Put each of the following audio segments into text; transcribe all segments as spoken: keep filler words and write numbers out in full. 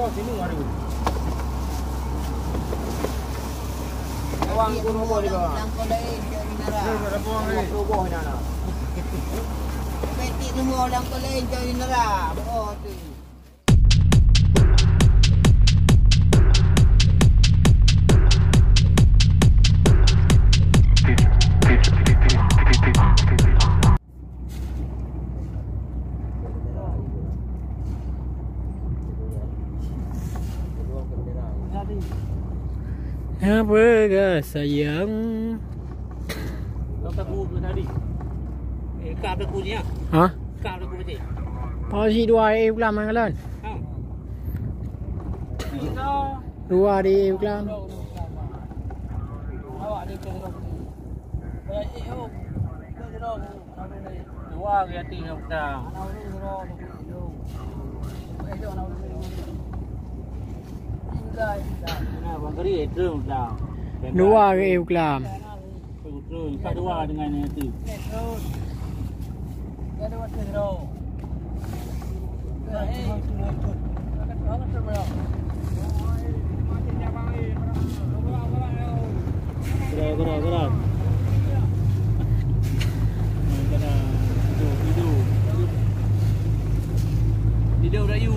Bawang pun rubuh di bawah. Lam kau lain, kat Minara. Rubuh, rubuh, eh. Rubuh dah lah. Betik semua lam kau lain, kat Minara. Bawah tu. Apa, guys, sayang? Kau tak guna tadi. Eh, kau tak guna, ya? Ha? Kau tak guna, cik? Pasi dua, eh, ulam, kan? Ha. Dua di ulam. Awak ni, cik, cik. Dua ke até nyang peudang. Nah, Bang Keri, eh, terus peudang. Dua ke, eh, uklam. Terus, terus. Empat dua dengan yang itu. Gerak, gerak, gerak. Gerak. Tidur, tidur. Tidur, tidur. Tidur, Dayu.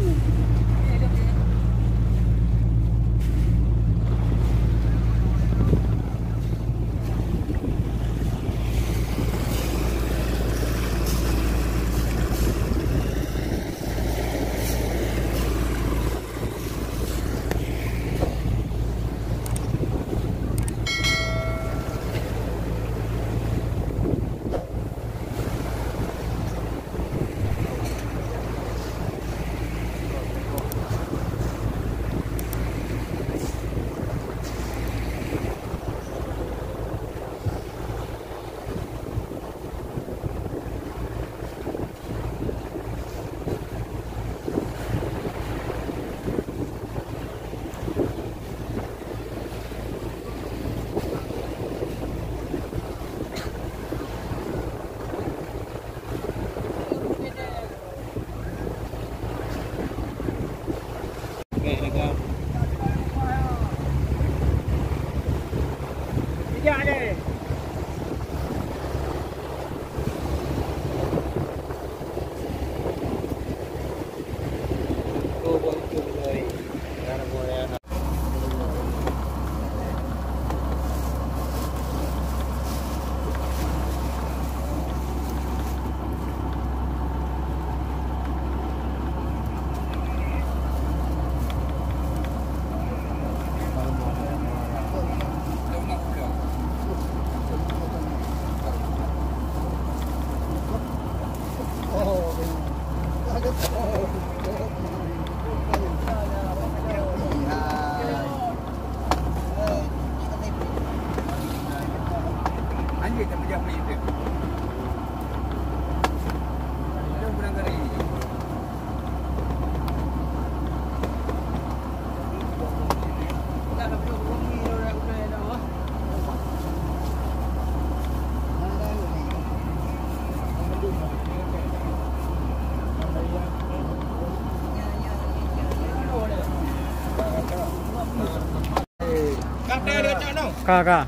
Ka, ka.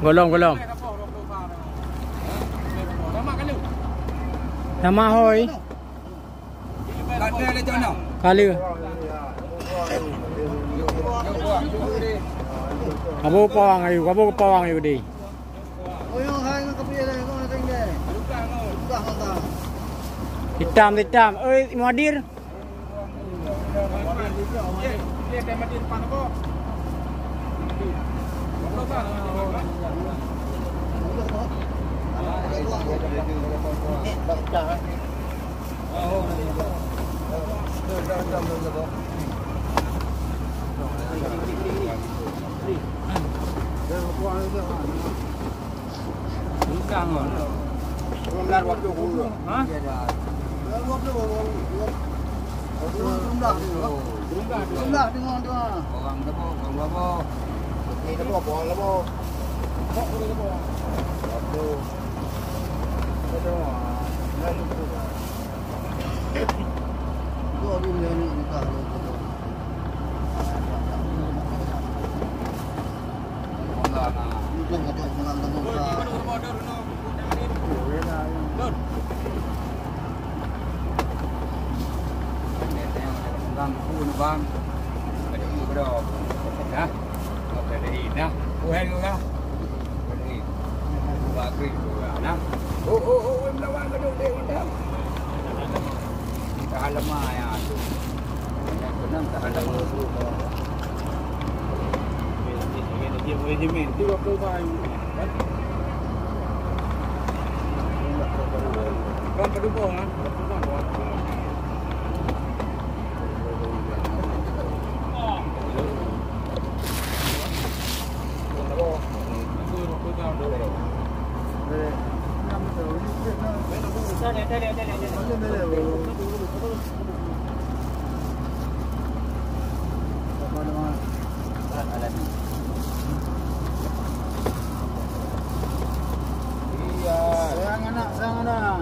Golom, golom. Nama hoi? Ka lheueh. Kaboh pawang ayu, kaboh pawang ayu deh. Hitam, hitam. Oi, Muhadir. Hah? Orang Labo, orang Labo. Okey, Labo, orang Labo. Labo. Labo. Labo. Oh, oh, oh, oh, melawan gedung dia, dia. Tahan lama ya tu. Yang senang tahan lama. Dia boleh jimin. Dia waktu baru. Kan kedua, kan? Sayang anak, sayang anak.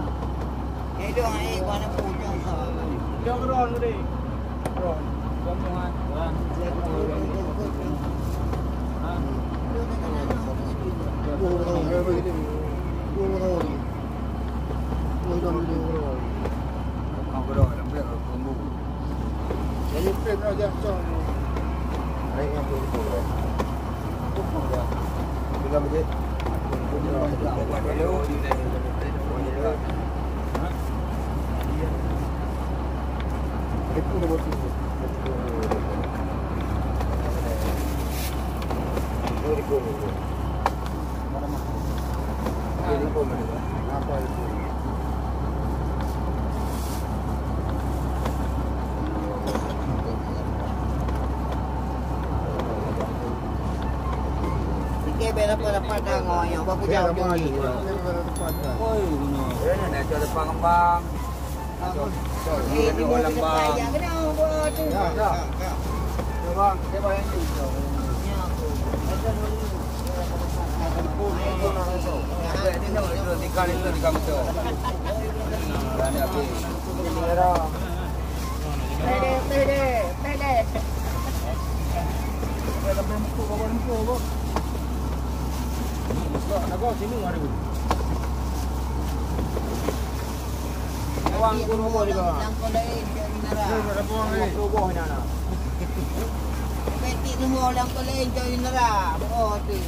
Oke, bela pada-pada ngoyo, baku jauh tinggi. Oi, guna. Ini nak cari pengembang. Eh, di bawah lembah. Pede, pede, pede. Awang guru boh di bawah. Lam kolej jauh nara. Lam kolej jauh nara. Betik nunggu lam kolej jauh nara. Oh, tu.